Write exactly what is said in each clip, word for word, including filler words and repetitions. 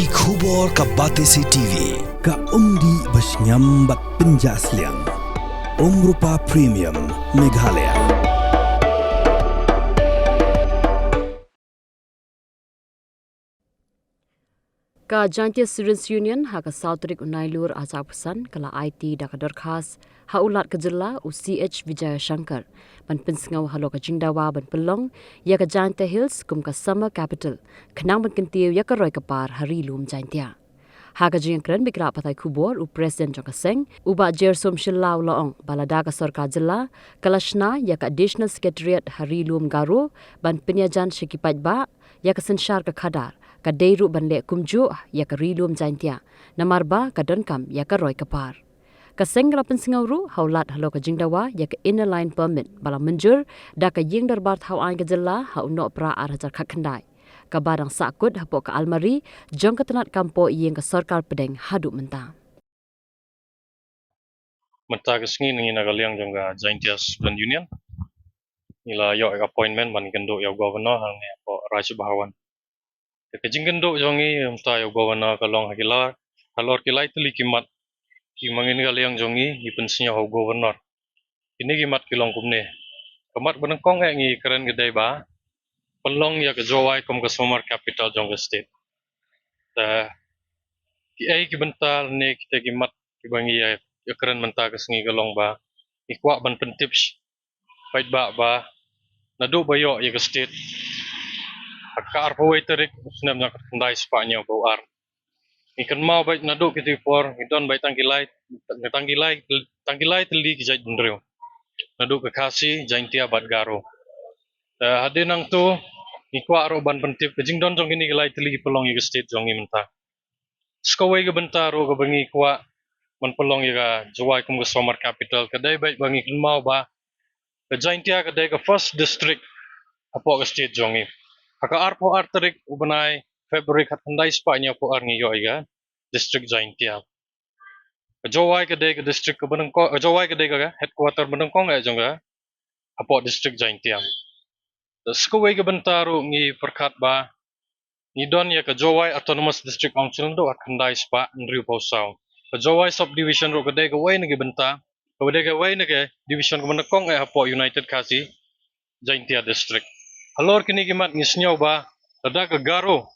Ki khubor ka Batesi T V, ka umdih ba shngiam bad pynjah sliang. Umrupa Premium, Meghalaya. Ka Jaintia Students Union ha ka saw tarik u Nailur arhajar arphew san ka la aiti da ka dorkhas ha u Lat ka jylla u C H Vijayashankar ban pynsngew halor ka jingdawa ban pynlong ïa ka Jaintia Hills kum ka Summer Capital khnang ban kyntiew ïa ka roi ka par ha Ri Lum Jaintia. Ha ka jingïakren bad ki lad pathai khubor, u President jong ka seng, u Bah Jersum Shylla u la ong ba lada ka sorkar jylla ka la shna ïa ka Additional Secretariat ha Ri Lum Garo ban pynïajan sha ki paidbah ïa ka synshar ka khadar, ka dei ruh ban leh kumjuh ïa ka Ri Lum Jaintia, namar ba ka donkam ïa ka roi ka par. Ka seng ka la pynsngew ruh ha u Lat halor ka jingdawa ïa ka Inner Line Permit ba la mynjur da ka Ïing Dorbar Thaw Aiñ ka jylla ha u Nohprah arhajar khatkhyndai, kaba dang sahkut hapoh ka almari jong ka tnat kam pohïing ka sorkar pdeng haduh mynta. Mynta ka sngi ngi na ka liang jong ka Jaintia Student Union, ngi la ïoh ïa ka appointment ban kynduh ïa u Governor hangne hapoh Raj Bhavan. Te ka jingkynduh jong ngi mynta ïa u Governor ka long ha ki la, halor ki lai tylli ki mat ki ma ngi na ka liang jong ngi ngi pynsngew ha u Governor. Kine ki mat ki long kumne. Ka mat ba nyngkong eh ngi kren ka dei ba pynlong ïa ka Jowai kum ka Summer Capital jong ka state. Te kiei ki bynta ne kita ki mat kiba ngi ïa, ïa kren mynta ka sngi ka long ba ngi kwah ban pyntip sha paidbah ba naduh ba ïoh ïa ka state ha ka arphew wei tarik u snem khatkhyndai spah hynñiewphew ar, ngi kynmaw beit naduh kito ki por ngi don beit tang ki lai, tang ki lai, tang ki lai tylli ki jaitbynriew, naduh ka Khasi, Jaintia bad Garo. Eh, hadien nangto ngi kwah ruh ban pyntip ka jingdon jong kine ki lai tylli ki pynlong ïa ka state jong ngi mynta. Sa kawei ka bynta ruh kaba ngi kwah ban pynlong ïa ka Jowai kum ka Summer Capital ka dei beit ba ngi kynmaw ba ka Jaintia ka dei ka first district hapoh ka state jong ngi. Ha ka arphew ar tarik u bnai February khatkhyndai spah hynñiewphew ar ngi ïoh ïa ka district Jaintia. Ka Jowai ka dei ka district kaba nyngkong, ka Jowai ka dei ka headquarter ba nyngkong eh jong ka hapoh district Jaintia. Te sa kawei ka bynta ruh ngi pyrkhat ba ngi don ïa ka Jowai Autonomous District Council naduh khatkhyndai spah hynriewphew saw. Ka Jowai Subdivision ruh ka dei kawei na ki bynta, ka dei kawei na ka division kaba nyngkong eh hapoh United Khasi Jaintia District. Halor kine ki mat ngi sngew ba lada ka Garo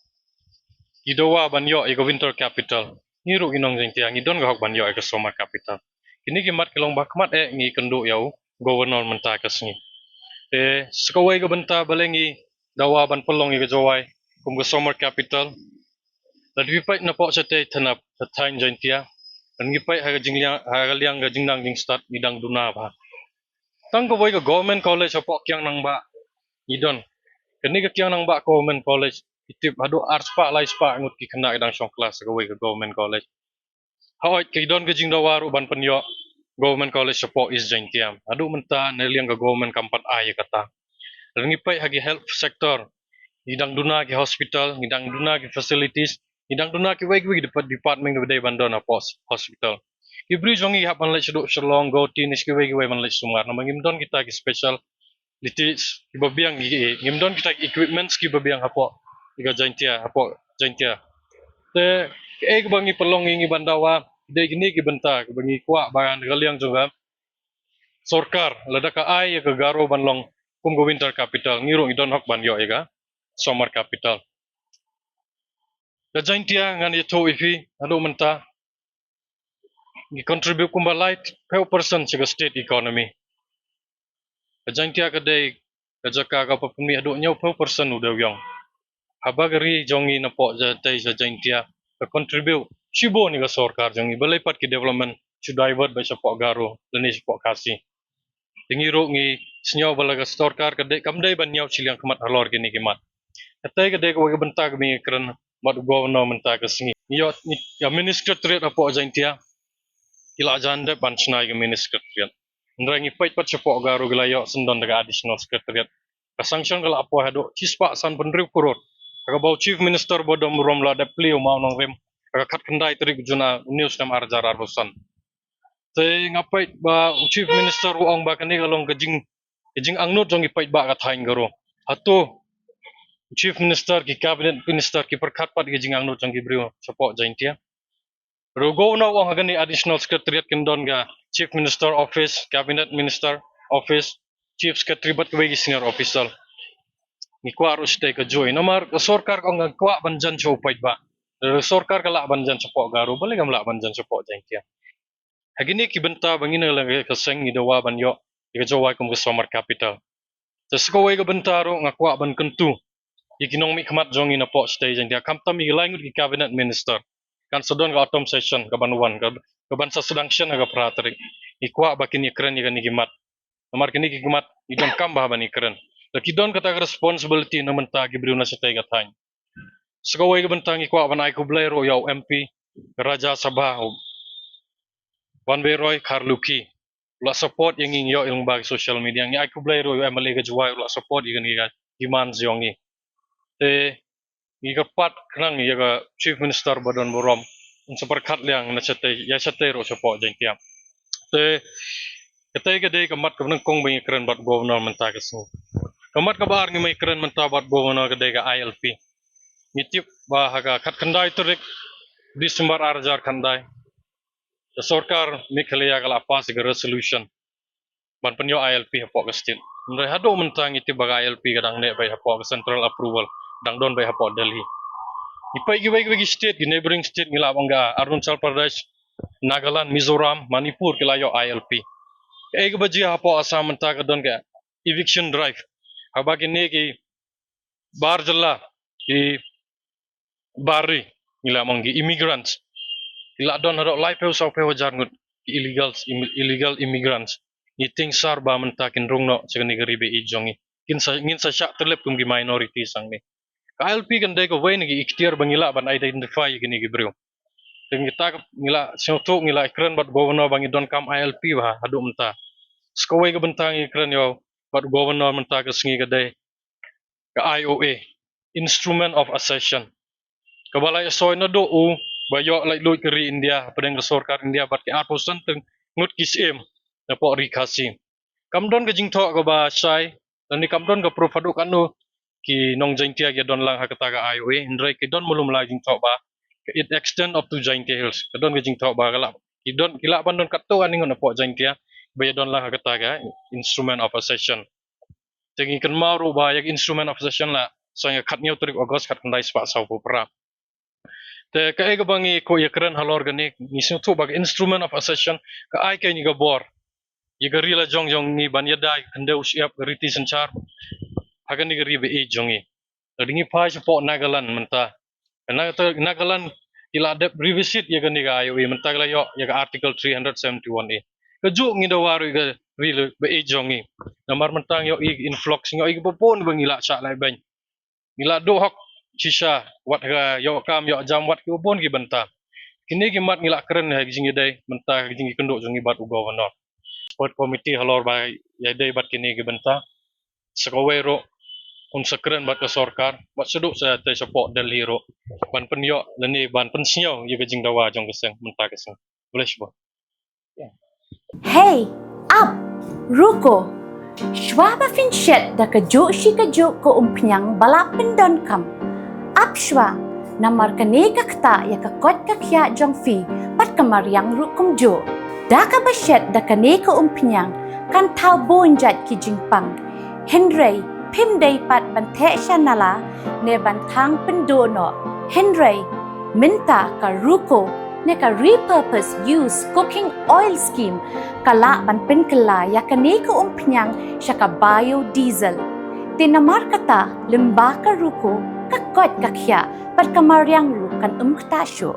ki dawa ban ïoh ïa ka Winter Capital, ngi ruh ki nong Jaintia ngi don ka hok ban ïoh ïa ka Summer Capital. Kine ki mat ki long ba khmat eh ngi kynduh ïa u Governor mynta ka sngi. Te sa kawei ka bynta balei ngi dawa ban pynlong ïa ka Jowai kum ka Summer Capital. Lada phi peit napoh shatei thanap, shatei Jaintia, lada ngi peit ha ka jingliang, ha ka liang ka jingnang jingstad ngi dang duna bha. Tang kawei ka Government College hapoh Kiang Nangbah ngi don. Kane ka Kiang Nangbah Government College ki tip haduh ar spah lai spah ngut ki khynnah ki dang shong klas ha kawei ka Government College. Hooid ki don ka jingdawa ruh ban pynïoh Government College hapoh East Jaintia. Haduh mynta na liang ka government kam pat ai ïa kata. Lada ngi peit ha ki health sector, ngi dang duna ki hospital, ngi dang duna ki facilities, ngi dang duna kiwei kiwei ki dep-, department kiba dei ban don hapoh hospital. Ki briew jong ngi ki hap ban leit shaduh Shillong, Guwahati ne sha kiwei kiwei ban leit sumar namar ngim don kita ki special liti kiba biang, ngi, ngi, ngim don kita equipments kiba biang hapoh ïa ka Jaintia, hapoh Jaintia. Te kiei kiba ngi pynlong ïa ngi ban dawa, dei kine ki bynta kiba ngi kwah ba na ka liang jong ka sorkar lada ka ai ïa ka Garo ban long kum ka Winter Capital, ngi ruh ngi don hok ban ïoh ïa ka Summer Capital. Ka Jaintia ngan ïathuh ïa phi haduh mynta ngi contribute kumba laiphew percent sha ka state economy. Ka Jaintia ka dei ka jaka kaba pynmih haduh hynñiewphew percent u dewïong. Haba ka ri jong ngi napoh shatei sha Jaintia ka contribute shibun ïa ka sorkar jong ngi, balei pat ki development shu divert beit shapoh Garo lane shapoh Khasi. Te ngi ruh ngi sngew ba la ka sorkar ka dei, kam dei ban ñiew shiliang khmat halor kine ki mat. Katei ka dei kawei ka bynta kaba ngi kren bad u Governor mynta ka sngi. Ngi ïoh ngi, ka Mini Secretariat hapoh Jaintia ki la jan dep ban shna ïa ka Mini Secretariat. Hynrei ngi peit pat shapoh Garo ki la ïoh syndon da ka Additional Secretariat. Ka sanction ka la poi haduh shispah sanphew hynriew klur. Kaba u Chief Minister ba don burom la dep plie, u Mawnongrim, ha ka khatkhyndai tarik u Jun, une u snem arhajar arphew san. Te nga peit ba u Chief Minister u ong ba kane ka long ka jing, ka jingangnud jong ki paidbah ka thaiñ Garo. Hato Chief Minister, ki Cabinet Minister ki pyrkhat pat ïa ka jingangnud jong ki briew shapoh Jaintia. Ruh u Governor u ong ha kane Additional Secretariat kin don ka Chief Minister Office, Cabinet Minister Office, Chief Secretary bad kiwei ki senior officer. Ngi kwah ruh shatei kajuh namar ka sorkar ka ong ka kwah ban jan sha u paidbah. Ka sorkar ka lah ban jan shapoh Garo, balei kam lah ban jan shapoh Jaintia. Ha kine ki bynta ba ngi na la ka seng ngi dawa ban ïoh ïa ka Jowai kum ka Summer Capital. Te sa kawei ka bynta ruh nga kwah ban kyntu ïa ki nongmihkhmat jong ngi napoh shatei Jaintia, khamtam ïa ki lai ngut ki Cabinet Minister. Kan sa don ka autumn session kaban wan, ka, kaban sa sdang shen ha ka phra tarik. Ngi kwah ba kin ïakren ïa kine ki mat. Namar kine ki mat ngi donkam bha ban ïakren. Te ki don kata ka responsibility na bynta ki briew na shatei ka thaiñ. Sa kawei ka bynta ngi kwah ban ai khublei ruh ïa u M P Rajya Sabha u Wanbeiroy Kharlukhi. U la support ïa ngi, ngi ïoh ïa lyngba ki social media. Ngi ai khublei ruh ïa u M L A ka Jowai u la support ïa kane ka demand jong ngi. Te ngi kyrpad khnang ïa ka Chief Minister ba don burom un sa pyrkhat liang na shatei, ïa shatei ruh shapoh Jaintia. Te katei ka dei ka mat kaba nyngkong ba ngi kren bad Governor mynta ka sngi. Ka mat kaba ar ngi ma ngi kren mynta bad Governor ka dei ka I L P. Ngi tip ba ha ka khatkhyndai tarik December ar hajar khyndai, ka sorkar Meghalaya ka la pass ïa ka resolution ban pynïoh I L P hapoh ka state. Hynrei haduh mynta ngi tip ba ka I L P ka dang neh beit hapoh ka central approval, dang don beit hapoh Delhi. Ngi peit kiwei kiwei ki state, ki neighboring state, ngi lah ban ong ka Arunachal Pradesh, Nagaland, Mizoram, Manipur ki la ïoh I L P. Kaei kaba jia hapoh Assam mynta ka don ka eviction drive. Haba kine ki bar jylla, ki bar ri, ngi lah ban ong ki immigrants, ki la don haduh laiphew sawphew hajar ngut ki illegal, im-, illegal immigrants. Ngi tieng sar ba mynta kin rung noh sha kane ka ri ba ïeit jong ngi. Kin sa, ngin sa shah tyllep kum ki minority shangne. Ka I L P kan dei kawei na ki ikhtiar ba ngi lah ban identify ïa kine ki briew. Te ngi ta, ngi la sngewthuh, ngi la kren bad Governor ba ngi donkam I L P bha haduh mynta. Sa kawei ka bynta ngi kren ïa bad Governor mynta ka sngi ka dei ka I O A, Instrument of Accession. Kaba la ïasoi naduh u ba ïoh laitluid ka ri India hapdeng ka sorkar India bad ki arphew san ngut ki syiem napoh ri Khasi. Kam don ka jingthoh kaba shai, lane kam don ka proof haduh katno ki nong Jaintia ki don lang ha kata ka I O A, hynrei ki don malu mala jingthoh ba it extend up to Jaintia Hills. Ka don ka jingthoh ba ka lah, ki don, ki lah ban don katto katne ngut napoh Jaintia ba ïa don lang ha kata ka Instrument of Accession. Te ngi kynmaw ruh ba ïa ka Instrument of Accession la sdang ïa ka khathynñiew tarik August khatkhyndai spah sawphew phra. Te kaei kaba ngi kwah ïa kren halor kane, ngi sngewthuh ba ka Instrument of Accession ka ai kane ka bor ïa ka ri la jong jong ngi ban ïada ïa ka khyndew shyiap, ka riti synshar ha kane ka ri ba ïeit jong ngi. Te ngi phai shapoh Nagaland mynta. Ka Na-, te Nagaland ki la dep revisit ïa kane ka I O A, mynta ki la ïoh ïa ka Article three hundred seventy-one A. Kajuh ngi dawa ruh ïa ka ri ba ïeit jong ngi. Namar mynta ngi ïoh ïa ka influx, ngi ïoh ïa kiba bun ba ngi la shah lehbeiñ. Ngi la duh hok shisha, wat ka ïoh kam ïoh jam, wat kiba bun ki bynta. Kine ki mat ngi la kren ha ka jingïadei mynta ka jingïakynduh jong ngi bad u Governor. Sport Committee halor ba ïadei bad kine ki bynta. Sa kawei ruh un sa kren bad ka sorkar, bad shaduh sa te shapoh Delhi ruh ban pynïoh lane ban pynsngew ïa ka jingdawa jong ka seng mynta ka seng. Khublei shibun. Hei, ap, ruko. Shuwa ba phin shet da kajuh shi kajuh ka umphniang ba la pyndonkam, ap shuwa, namar kane ka ktah ïa ka koit ka khiah jong phi bad ka mariang ruh kumjuh. Da kaba shet da kane ka umphniang kan thaw bun jait ki jingpang. Hynrei phim dei pat ban theh sha nala ne ban thang pynduh noh. Hynrei mynta ka ruko ne ka repurpose use cooking oil scheme ka lah ban pynkylla ïa kane ka umphniang sha ka biodiesel. Te namar kata lyngba ka ruko ka koit ka khiah bad ka mariang ruh kan ym ktah shuh.